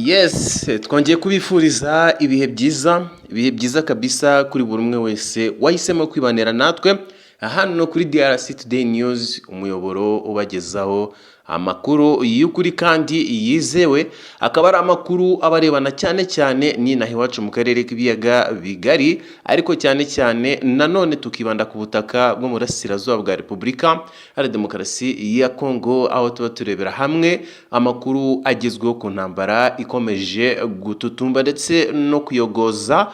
Yes, twongeye kubifuriza ibihe byiza, ibihe byiza kabisa kuri buri umwe wese wahisemo kwibanira natwe hano kuri DRC Today News, umuyoboro ubagezaho amakuru y'ukuri kandi yizewe, akaba ari amakuru aba arebana cyane cyane n'inaha iwacu mu karere k'Ibiyaga Bigari, ariko cyane cyane nanone tukibanda ku butaka bwo mu burasirazuba bwa Repubulika Iharanira Demokarasi ya Kongo, aho tuba turebera hamwe amakuru agezweho ku ntambara ikomeje gututumba ndetse no kuyogoza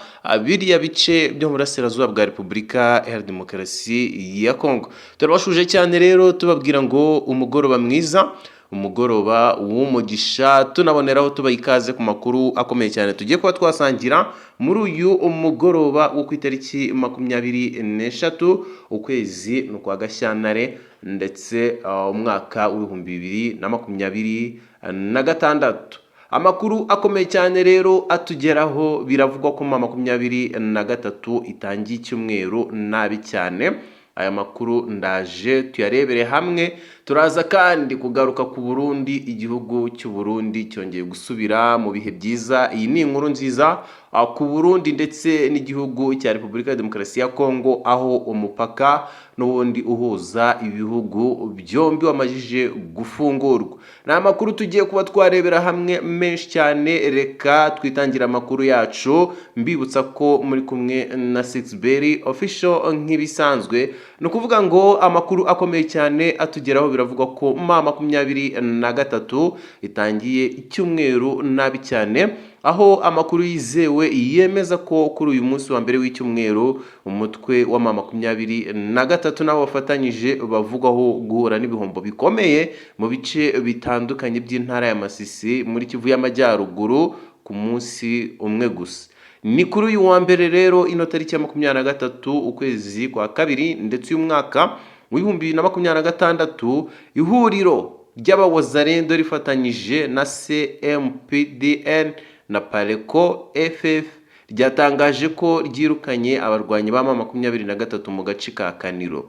biriya bice byo mu burasirazuba bwa Repubulika Iharanira Demokarasi ya Kongo. Turabashuje cyane rero, tubabwira ngo umugoroba mwiza, umugoroba w'umugisha, tunaboneraho tubaha ikaze ku makuru akomeye cyane tugiye kuba twasangira muri uyu mugoroba wo ku itariki 23, ukwezi ni ukwa Gashyantare, ndetse umwaka w'2026. Amakuru akomeye cyane rero atugeraho, biravugwa ko mu 23 itangiye icyumweru nabi cyane. Aya makuru ndaje tuyarebere hamwe. Turaza kandi kugaruka ku Burundi. Igihugu cy'u Burundi cyongeye gusubira mu bihe byiza. Iyi ni inkuru nziza ku Burundi ndetse n'igihugu cya Repubulika ya Demokarasi ya Kongo, aho umupaka n'ubundi uhuza ibihugu byombi wamajije gufungurwa. Ni amakuru tugiye kuba twarebera hamwe menshi cyane. Reka twitangire amakuru yacu, mbibutsa ko muri kumwe na Sixberry Official nk'ibisanzwe. Ni ukuvuga ngo amakuru akomeye cyane atugeraho, biravugwa ko M23 itangiye icyumweru nabi cyane, aho amakuru yizewe yemeza ko kuri uyu munsi wa mbere w'icyumweru umutwe wa M23 n'abo bafatanyije bavugwaho guhura n'ibihombo bikomeye mu bice bitandukanye by'intara ya Masisi muri Kivu y'Amajyaruguru ku munsi umwe gusa. Ni kuri uyu wa mbere rero, ino tariki ya 23 ukwezi kwa kabiri ndetse uyu mwaka w'2026, ihuriro ry'Abawazalendo rifatanyije na CMPDN na Pareco FF ryatangaje ko ryirukanye abarwanyi ba M23 mu gace ka Kaniro.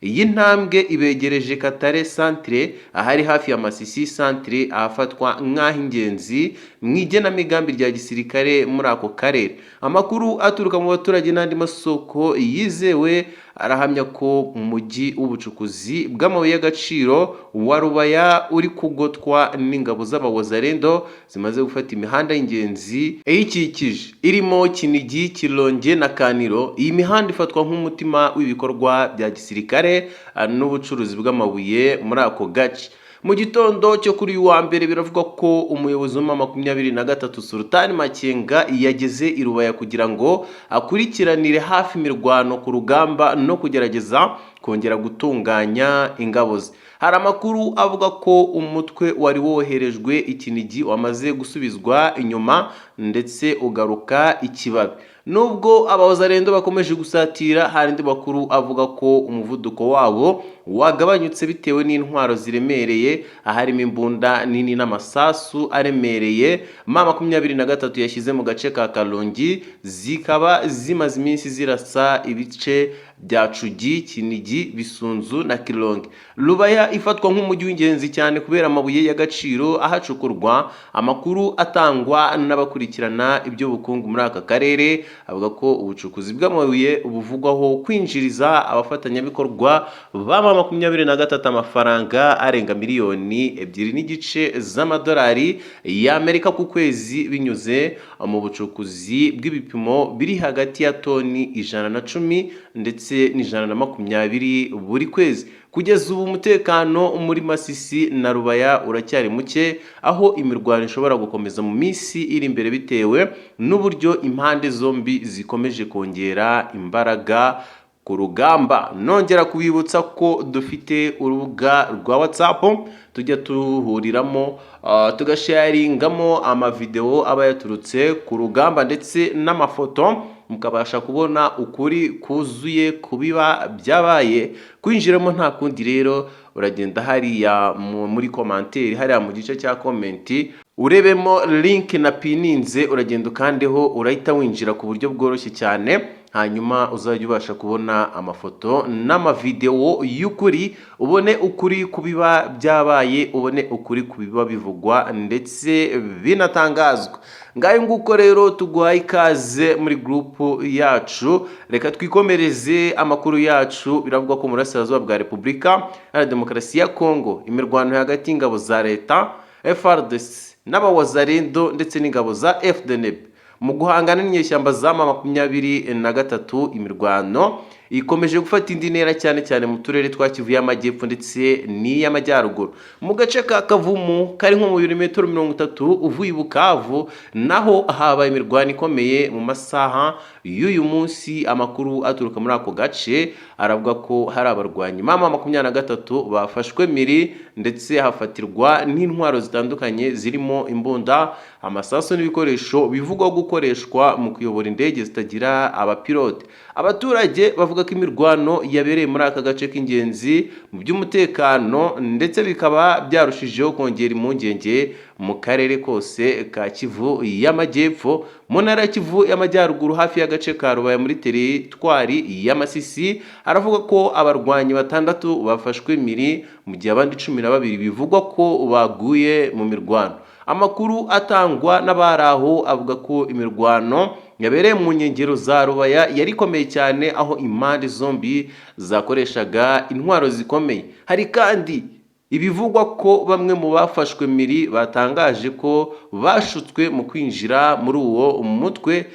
Iyi ntambwe ibegereje Katare Centre, ahari hafi ya Masisi Centre, ahafatwa nk'ah'ingenzi mu igenamigambi rya gisirikare muri ako karere. Amakuru aturuka mu baturage n'andi masoko yizewe arahamya ko umujyi w'ubucukuzi bw'amabuye y'agaciro wa Rubaya uri kugotwa n'ingabo z'Abawazalendo zimaze gufata imihanda y'ingenzi iyikikije irimo Kinigi, Kilonge na Kaniro. Iyi mihanda ifatwa nk'umutima w'ibikorwa bya gisirikare n'ubucuruzi bw'amabuye muri ako gace. Mu gitondo cyo kuri uyu wa mbere, biravugwa ko umuyobozi wa 23 Sultani Makenga yageze i Rubaya kugira ngo akurikiranire hafi imirwano ku rugamba no kugerageza kongera gutunganya ingabo ze. Hari amakuru avuga ko umutwe wari woherejwe i Kinigi wamaze gusubizwa inyuma ndetse ugaruka ikibabi. Nubwo Abawazalendo bakomeje gusatira, hari andi makuru avuga ko umuvuduko wabo wagabanyutse bitewe n'intwaro ziremereye, aharimo imbunda nini n'amasasu aremereye M23 yashyize mu gace ka Kalongi, zikaba zimaze iminsi zirasa ibice bya Cugi, Kinigi, Bisunzu na Kilonge. Rubaya ifatwa nk'umujyi w'ingenzi cyane kubera amabuye y'agaciro ahacukurwa. Amakuru atangwa n'abakurikirana iby'ubukungu muri aka karere avuga ko ubucukuzi bw'amabuye buvugwaho kwinjiriza abafatanyabikorwa ba 23 amafaranga arenga miliyoni 2.5 z'amadolari y'Amerika ku kwezi, binyuze mu bucukuzi bw'ibipimo biri hagati ya toni 110 ndetse n'120 buri kwezi. Kugeza ubu umutekano muri Masisi na Rubaya uracyari muke, aho imirwano ishobora gukomeza mu minsi iri imbere bitewe n'uburyo impande zombi zikomeje kongera imbaraga ku rugamba. Nongera kubibutsa ko dufite urubuga rwa WhatsApp tujya tuhuriramo, tugasharingamo amavidewo aba yaturutse ku rugamba ndetse n'amafoto, mukabasha kubona ukuri kuzuye ku biba byabaye. Kwinjiramo nta kundi rero, uragenda hariya muri commentaire, hariya mu gice cya comment, urebemo link na pininze, uragenda ukandeho, urahita winjira ku buryo bworoshye cyane. Hanyuma uzajya ubasha kubona amafoto n'amavidewo y'ukuri, ubone ukuri ku biba byabaye, ubone ukuri ku biba bivugwa ndetse binatangazwa. Ngayo nguko rero, tuguhaye ikaze muri groupe yacu. Reka twikomereze amakuru yacu. Biravugwa ko mu burasirazuba bwa Repubulika Iharanira Demokarasi ya Kongo, imirwano hagati y'ingabo za leta FARDC n'abawazalendo ndetse n'ingabo za FDNB mu guhangana n'inyeshyamba za M23, imirwano ikomeje gufata indi ntera, cyane cyane mu turere twa Kivu y'Amajyepfo ndetse n'iy'Amajyaruguru. Mu gace ka Kavumu, kari nko mu birometero 30 uvuye i Bukavu, naho habaye imirwano ikomeye mu masaha y'uyu munsi. Amakuru aturuka muri ako gace aravuga ko hari abarwanyi M23 bafashwe miri, ndetse hafatirwa n'intwaro zitandukanye zirimo imbunda, amasasu n'ibikoresho bivugwa gukoreshwa mu kuyobora indege zitagira abapilote. Abaturage bavuga ko imirwano yabereye muri aka gace k'ingenzi mu by'umutekano, ndetse bikaba byarushijeho kongera impungenge mu karere kose ka Kivu y'Amajyepfo. Mu ntara ya Kivu y'Amajyaruguru, hafi y'agace ka Rubaya muri teritwari y'Amasisi, aravuga ko abarwanyi batandatu bafashwe miri, mu gihe abandi 12 bivugwa ko baguye mu mirwano. Amakuru atangwa n'abari aho avuga ko imirwano yabereye mu nkengero za Rubaya yari ikomeye cyane, aho impande zombi zakoreshaga intwaro zikomeye. Hari kandi ibivugwa ko bamwe mu bafashwe miri batangaje ko bashutswe mu kwinjira muri uwo mutwe.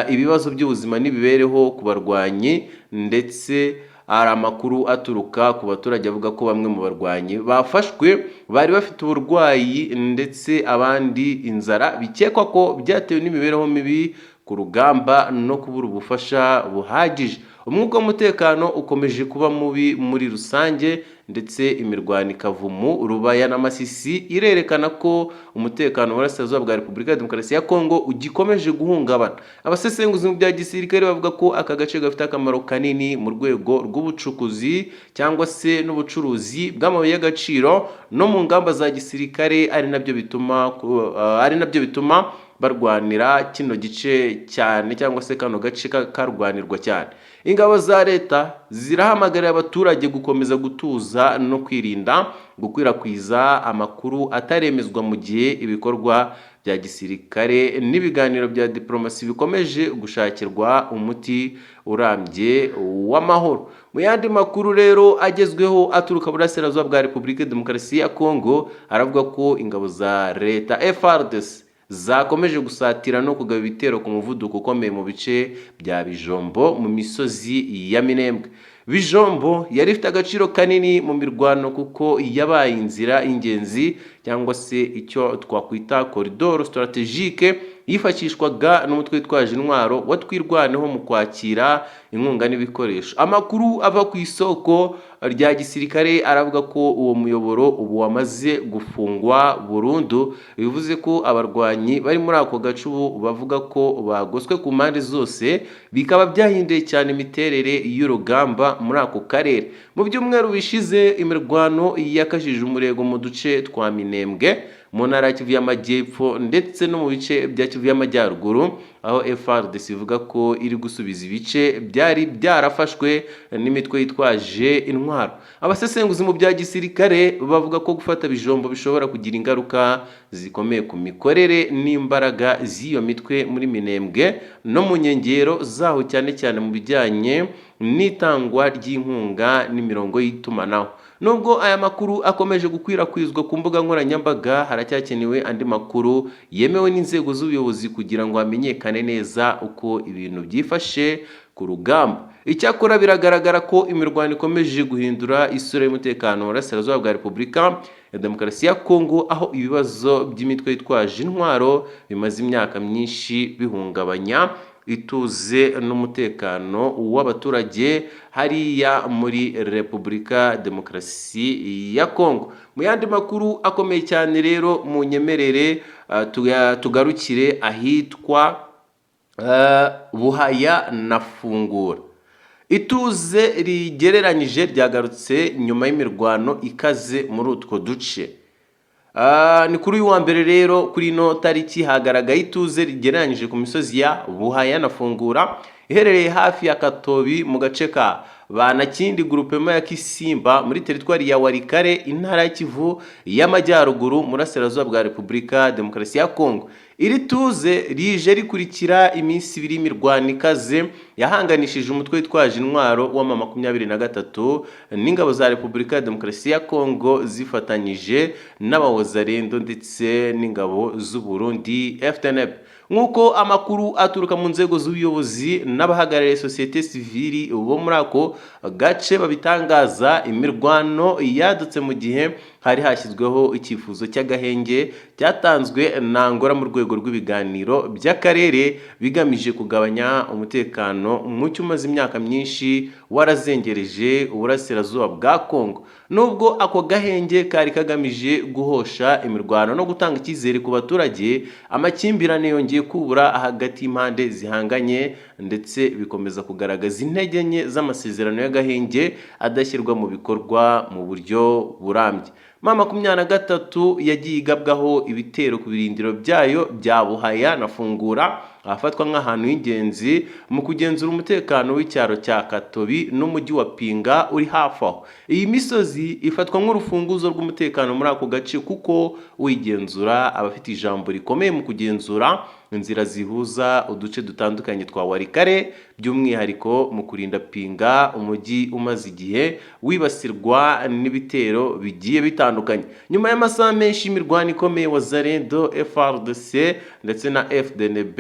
Ibibazo by'ubuzima n'imibereho ku barwanyi, ndetse hari amakuru aturuka ku baturage avuga ko bamwe mu barwanyi bafashwe bari bafite uburwayi, ndetse abandi inzara, bikekwa ko byatewe n'imibereho mibi ku rugamba no kubura ubufasha buhagije. Umwuka w'umutekano ukomeje kuba mubi muri rusange, ndetse imirwano i Kavumu, Rubaya na Masisi irerekana ko umutekano mu burasirazuba bwa Repubulika ya Demokarasi ya Kongo ugikomeje guhungabana. Abasesenguzi mu bya gisirikare bavuga ko aka gace gafite akamaro kanini mu rwego rw'ubucukuzi cyangwa se n'ubucuruzi bw'amabuye y'agaciro no mu ngamba za gisirikare, ari nabyo bituma barwanira kino gice cyane, cyangwa se kano gace karwanirwa cyane. Ingabo za leta zirahamagarira abaturage gukomeza gutuza no kwirinda gukwirakwiza amakuru ataremezwa, mu gihe ibikorwa bya gisirikare n'ibiganiro bya diplomasi bikomeje gushakirwa umuti urambye w'amahoro. Mu yandi makuru rero agezweho aturuka burasirazuba bwa Repubulika ya Demokarasi ya Kongo, aravuga ko ingabo za leta FARDC zakomeje gusatira no kugaba ibitero ku muvuduko ukomeye mu bice bya Bijombo mu misozi ya Minembwe. Bijombo yari ifite agaciro kanini mu mirwano, kuko yabaye inzira y'ingenzi cyangwa se icyo twakwita corridor stratégique yifashishwaga n'umutwe witwaje intwaro wa Twirwaneho mu kwakira inkunga n'ibikoresho. Amakuru ava ku isoko rya gisirikare aravuga ko uwo muyoboro ubu wamaze gufungwa burundu, bivuze ko abarwanyi bari muri ako gace ubu bavuga ko bagoswe ku mpande zose, bikaba byahinduye cyane imiterere y'urugamba muri ako karere. Mu byumweru bishize, imirwano yakajije umurego mu duce twa Minembwe mu ntara ya Kivu y'Amajyepfo ndetse no mu bice bya Kivu y'Amajyaruguru, aho FARDC ivuga ko iri gusubiza ibice byari byarafashwe n'imitwe yitwaje intwaro. Abasesenguzi mu bya gisirikare bavuga ko gufata Bijombo bishobora kugira ingaruka zikomeye ku mikorere n'imbaraga z'iyo mitwe muri Minembwe no mu nkengero zaho, cyane cyane mu bijyanye n'itangwa ry'inkunga n'imirongo y'itumanaho. Nubwo aya makuru akomeje gukwirakwizwa ku mbuga nkoranyambaga, haracyakenewe andi makuru yemewe n'inzego z'ubuyobozi kugira ngo hamenyekane neza uko ibintu byifashe ku rugamba. Icyakora biragaragara ko imirwano ikomeje guhindura isura y'umutekano mu burasirazuba bwa Repubulika ya Demokarasi ya Kongo, aho ibibazo by'imitwe yitwaje intwaro bimaze imyaka myinshi bihungabanya ituze n'umutekano w'abaturage hariya muri Repubulika Demokarasi ya Kongo. Mu yandi makuru akomeye cyane rero, mu nyemerere tugarukire ahitwa Buhaya na Fungura. Ituze rigereranyije ryagarutse nyuma y'imirwano ikaze muri utwo duce. Ni kuri uyu wa mbere rero, kuri ino tariki, hagaragaye ituze rigereranyije ku misozi ya Buhaya na Fungura. iherereye hafi ya Katobi mu gace ka Banakindi, groupement ya Kisimba, muri teritwari ya Walikale, intara ya Kivu y'Amajyaruguru, Murasirazuba bwa Repubulika Demokarasi ya Kongo. Iri tuze rije rikurikira iminsi 2 y'imirwano ikaze yahanganishije umutwe witwaje intwaro wa M23 n'ingabo za Repubulika ya Demokarasi ya Kongo zifatanyije n'abawazalendo ndetse n'ingabo z'u Burundi FDNB. Nk'uko amakuru aturuka mu nzego z'ubuyobozi n'abahagarariye sosiyete sivili bo muri ako gace babitangaza, imirwano yadutse mu gihe hari hashyizweho icyifuzo cy'agahenge cyatanzwe na Angola mu rwego rw'ibiganiro by'akarere bigamije kugabanya umutekano muke umaze imyaka myinshi warazengereje uburasirazuba bwa Kongo. Nubwo ako gahenge kari kagamije guhosha imirwano no gutanga icyizere ku baturage, amakimbirane yongeye kubura hagati y'impande zihanganye, ndetse bikomeza kugaragaza intege nke z'amasezerano y'agahenge adashyirwa mu bikorwa mu buryo burambye. M23 yagiye igabwaho ibitero ku birindiro byayo bya Buhaya na Fungura, ahafatwa nk'ahantu h'ingenzi mu kugenzura umutekano w'icyaro cya Katobi n'umujyi wa Pinga uri hafi aho. Iyi misozi ifatwa nk'urufunguzo rw'umutekano muri ako gace, kuko uyigenzura aba afite ijambo rikomeye mu kugenzura inzira zihuza uduce dutandukanye twa Walikale, by'umwihariko mu kurinda Pinga, umujyi umaze igihe wibasirwa n'ibitero bigiye bitandukanye. Nyuma y'amasaha menshi y'imirwano ikomeye, Wazalendo, FARDC ndetse na FDNB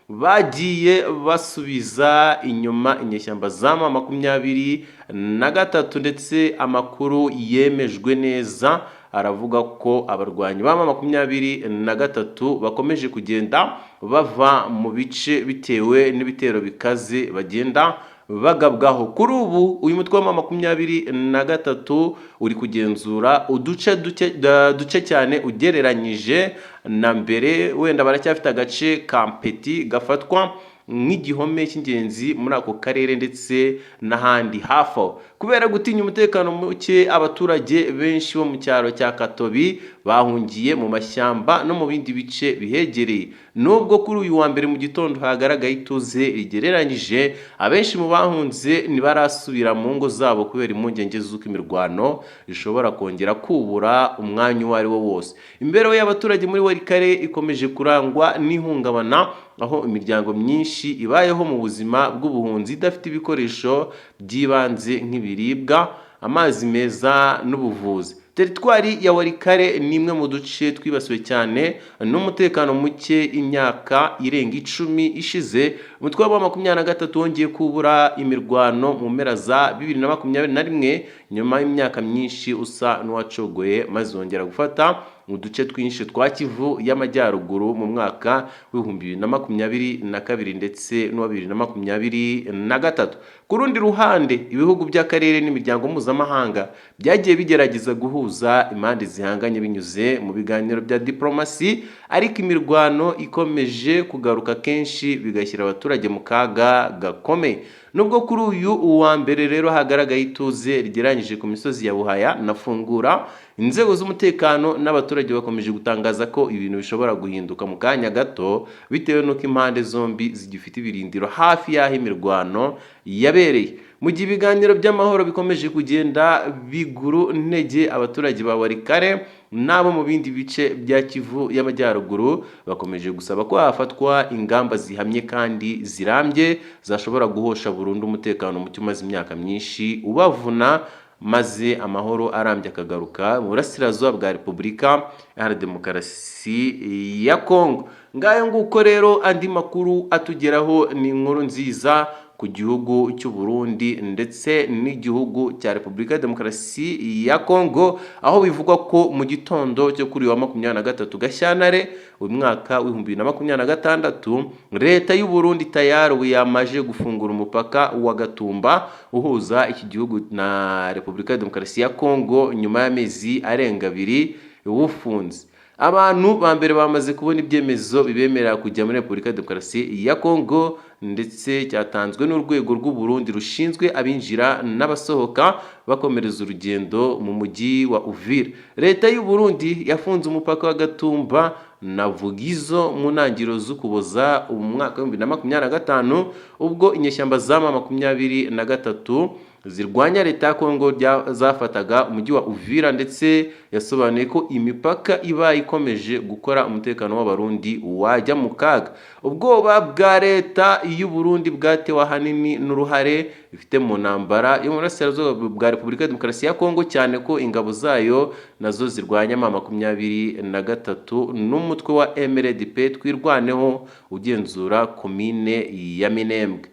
bagiye basubiza inyuma inyeshyamba za M23, ndetse amakuru yemejwe neza aravuga ko abarwanyi ba M23 bakomeje kugenda bava mu bice bitewe n'ibitero bikaze bagenda bagabwaho. Kuri ubu uyu mutwe wa M23 uri kugenzura uduce duke duce cyane ugereranyije na mbere. Wenda baracyafite agace ka Mpeti gafatwa nk'igihome cy'ingenzi muri ako karere ndetse n'ahandi hafi aho. Kubera gutinya umutekano muke, abaturage benshi bo mu cyaro cya Katobi bahungiye mu mashyamba no mu bindi bice bihegereye. Nubwo kuri uyu wa mbere mu gitondo hagaragaye ituze rigereranyije, abenshi mu bahunze ntibarasubira mu ngo zabo kubera impungenge z'uko imirwano ishobora kongera kubura umwanya uwo ari wo wose. Imibereho y'abaturage muri Walikale ikomeje kurangwa n'ihungabana, aho imiryango myinshi ibayeho mu buzima bw'ubuhunzi idafite ibikoresho by'ibanze nk'ibiribwa, amazi meza n'ubuvuzi. Teritwari ya Walikale ni imwe mu duce twibasiwe cyane n'umutekano muke imyaka irenga 10 ishize. Umutwe wa 23 wongeye kubura imirwano mu mpera za 2021, nyuma y'imyaka myinshi usa n'uwacogoye, maze wongera gufata mu duce twinshi twa Kivu y'Amajyaruguru mu mwaka w'2022 ndetse n'uwa 2023. Ku rundi ruhande, ibihugu by'akarere n'imiryango mpuzamahanga byagiye bigerageza guhuza impande zihanganye binyuze mu biganiro bya diplomasi, ariko imirwano ikomeje kugaruka kenshi, bigashyira abaturage mu kaga gakomeye. Nubwo kuri uyu uwa mbere rero hagaragaye ituze rigereranyije ku misozi ya Buhaya na Fungura, inzego z'umutekano n'abaturage bakomeje gutangaza ko ibintu bishobora guhinduka mu kanya gato, bitewe n'uko impande zombi zigifite ibirindiro hafi y'aho imirwano yabereye. Mu gihe ibiganiro by'amahoro bikomeje kugenda biguru ntege, abaturage ba Walikale n'abo mu bindi bice bya Kivu y'Amajyaruguru bakomeje gusaba ko hafatwa ingamba zihamye kandi zirambye zashobora guhosha burundu umutekano muke umaze imyaka myinshi ubavuna, maze amahoro arambye akagaruka mu burasirazuba bwa Repubulika Iharanira Demokarasi ya Kongo. Ngayo nguko rero, andi makuru atugeraho ni inkuru nziza ku gihugu cy'u Burundi ndetse n'igihugu cya Repubulika ya Demokarasi ya Kongo, aho bivugwa ko mu gitondo cyo kuri uyu wa 23 Gashyantare uyu mwaka w'2026, leta y'u Burundi tayari ubu yamaze gufungura umupaka wa Gatumba uhuza iki gihugu na Repubulika ya Demokarasi ya Kongo, nyuma y'amezi arenga 2 uwufunze. Abantu ba mbere bamaze kubona ibyemezo bibemerera kujya muri Repubulika ya Demokarasi ya Kongo, ndetse cyatanzwe n'urwego rw'u Burundi rushinzwe abinjira n'abasohoka, bakomereza urugendo mu mujyi wa Uvira. Leta y'u Burundi yafunze umupaka wa Gatumba na Vugizo mu ntangiriro z'Ukuboza umwaka wa 2025, ubwo inyeshyamba za M23 zirwanya leta ya Kongo zafataga umujyi wa Uvira. Ndetse yasobanuye ko imipaka iba ikomeje gukora, umutekano w'Abarundi wajya mu kaga. Ubwoba bwa leta y'u Burundi bwatewe ahanini n'uruhare ifite mu ntambara yo mu burasirazuba bwa Repubulika ya Demokarasi ya Kongo, cyane ko ingabo zayo nazo zirwanya M23 n'umutwe wa MRDP Twirwaneho ugenzura komine ya Minembwe.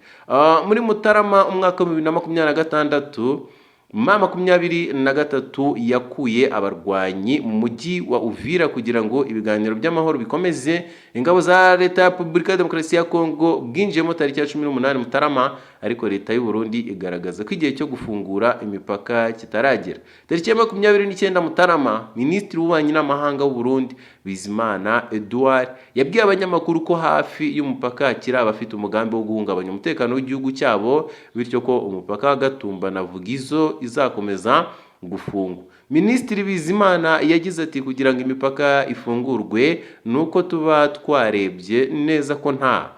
Muri Mutarama umwaka wa 2026, M23 yakuye abarwanyi mu mujyi wa Uvira kugira ngo ibiganiro by'amahoro bikomeze. Ingabo za leta ya Repubulika ya Demokarasi ya Kongo bwinjiyemo tariki ya 18 Mutarama, ariko leta y'u Burundi igaragaza ko igihe cyo gufungura imipaka kitaragera. Tariki ya 29 Mutarama, Minisitiri w'Ububanyi n'Amahanga w'u Burundi, Bizimana Edouard, yabwiye abanyamakuru ko hafi y'umupaka hakiri abafite umugambi wo guhungabanya umutekano w'igihugu cyabo, bityo ko umupaka wa Gatumba na Vugizo izakomeza gufungwa. Minisitiri Bizimana yagize ati: "Kugira ngo imipaka ifungurwe ni uko tuba twarebye neza ko nta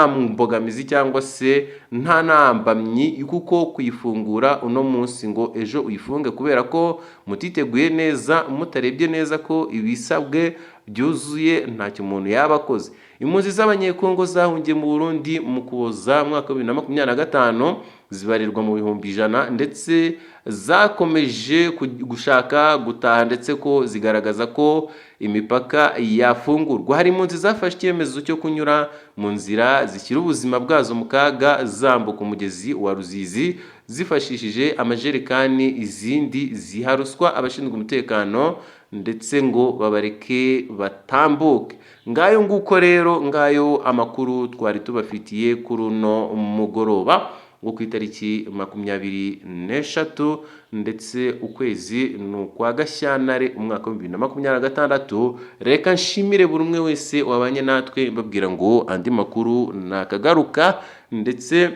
mbogamizi cyangwa se nta ntambamyi, kuko kuyifungura uno munsi ngo ejo uyifunge kubera ko mutiteguye neza, mutarebye neza ko ibisabwe byuzuye, ntacyo umuntu yaba akoze." Impunzi z'Abanyekongo zahungiye mu Burundi mu Kuboza mwaka wa 2025 zibarirwa mu 100,000, ndetse zakomeje gushaka gutaha, ndetse ko zigaragaza ko imipaka yafungurwa. Hari impunzi zafashe icyemezo cyo kunyura mu nzira zishyira ubuzima bwazo mu kaga, zambuka umugezi wa Ruzizi zifashishije amajerekani, izindi ziha ruswa abashinzwe umutekano ndetse ngo babareke batambuke. Ngayo nguko rero, ngayo amakuru twari tubafitiye kuri uno mugoroba wo ku itariki 23, ndetse ukwezi ni ukwa Gashyantare, umwaka wa 2026. Reka nshimire buri umwe wese wabanye natwe, mbabwira ngo andi makuru nakagaruka, ndetse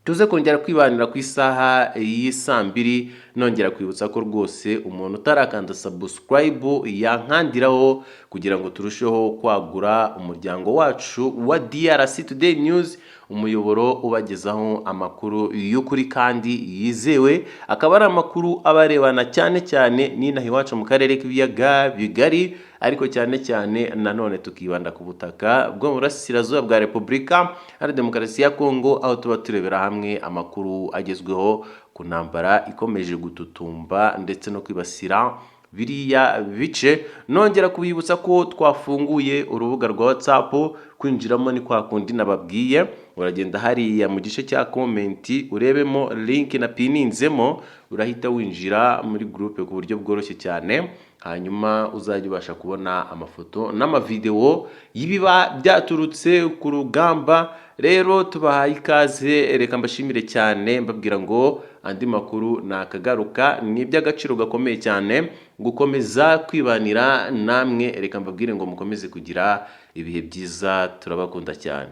tuze kongera kwibanira ku isaha y'isaa 2. Nongera kwibutsa ko rwose umuntu utarakanda subscribe yankandiraho kugira ngo turusheho kwagura umuryango wacu wa DRC Today News, umuyoboro ubagezaho amakuru y'ukuri kandi yizewe, akaba ari amakuru abarebana cyane cyane n'inaha iwacu mu karere k'Ibiyaga Bigari, ariko cyane cyane nanone tukibanda ku butaka bwo mu burasirazuba bwa Repubulika Iharanira Demokarasi ya Kongo, aho tuba turebera hamwe amakuru agezweho ku ntambara ikomeje gututumba ndetse no kwibasira biriya bice. Nongera kubibutsa ko twafunguye urubuga rwa WhatsApp. Kwinjiramo ni kwa kundi nababwiye: uragenda hariya mu gice cya comment, urebemo link na pininzemo, urahita winjira muri groupe ku buryo bworoshye cyane, hanyuma uzajya ubasha kubona amafoto n'amavidewo y'ibiba byaturutse ku rugamba. Rero tubahaye ikaze. Reka mbashimire cyane, mbabwira ngo andi makuru nakagaruka. Ni iby'agaciro gakomeye cyane gukomeza kwibanira namwe. Reka mbabwire ngo mukomeze kugira ibihe byiza, turabakunda cyane.